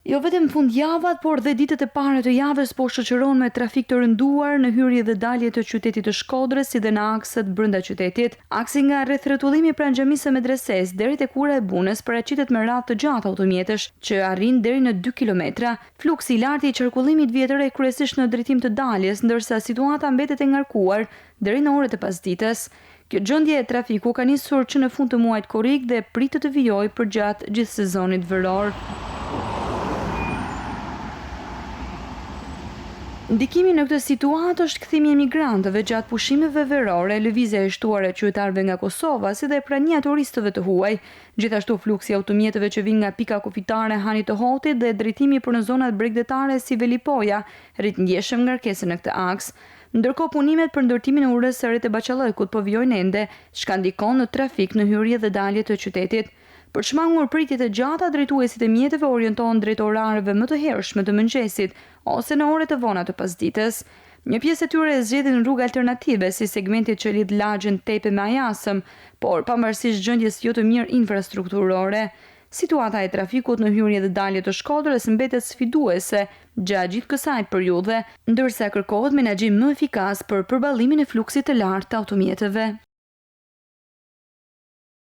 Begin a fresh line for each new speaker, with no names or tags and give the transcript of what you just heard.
Jo vetëm fundjavat, por dhe ditët e para të javës po shoqërohen me trafik të rënduar në hyrje dhe dalje të qytetit të Shkodrës si dhe në akset brenda qytetit. Aksi nga rrethrrotullimi pranë xhamisë së Medresesë deri tek ura e Bunës paraqitet me radhë të gjata automjetesh që arrijnë deri në dy kilometra. Fluksi i lartë i qarkullimit vihet re kryesisht në drejtim të daljes, ndërsa situata mbetet e ngarkuar deri në orët e pasdites. Kjo gjendje trafiku ka nisur që në fund të muajit korrik dhe pritet të vijojë përgjatë gjithë sezonit veror. Ndikimi në këtë situatë është kthimi i emigrantëve gjatë pushimeve verore, lëvizja e shtuar e qytetarëve nga Kosova, si dhe prania e turistëve të huaj. Gjithashtu fluksi i automjeteve që vijnë nga pika kufitare e Hanit të Hotit dhe drejtimi për në zonat bregdetare si Velipoja rrit ndjeshëm ngarkesën në këtë aks. Ndërkohë punimet për ndërtimin e urës së re të Bahçallëkut po vijojnë ende, çka ndikon në trafik në hyrje dhe dalje të qytetit. Për të shmangur pritjet e gjata, drejtuesit e mjeteve orientohen drejt orareve më të hershme të mëngjesit ose në orët e vona të pasdites. Një pjesë e tyre zgjedhin rrugë alternative, si segmenti që lidh lagjen Tepe me Ajasëm, por pavarësisht gjendjes jo të mirë infrastrukturore. Situata e trafikut në hyrje dhe dalje të Shkodrës mbetet sfiduese gjatë gjithë kësaj periudhe, ndërsa kërkohet menaxhim më efikas për përballimin e fluksit të lartë të automjeteve.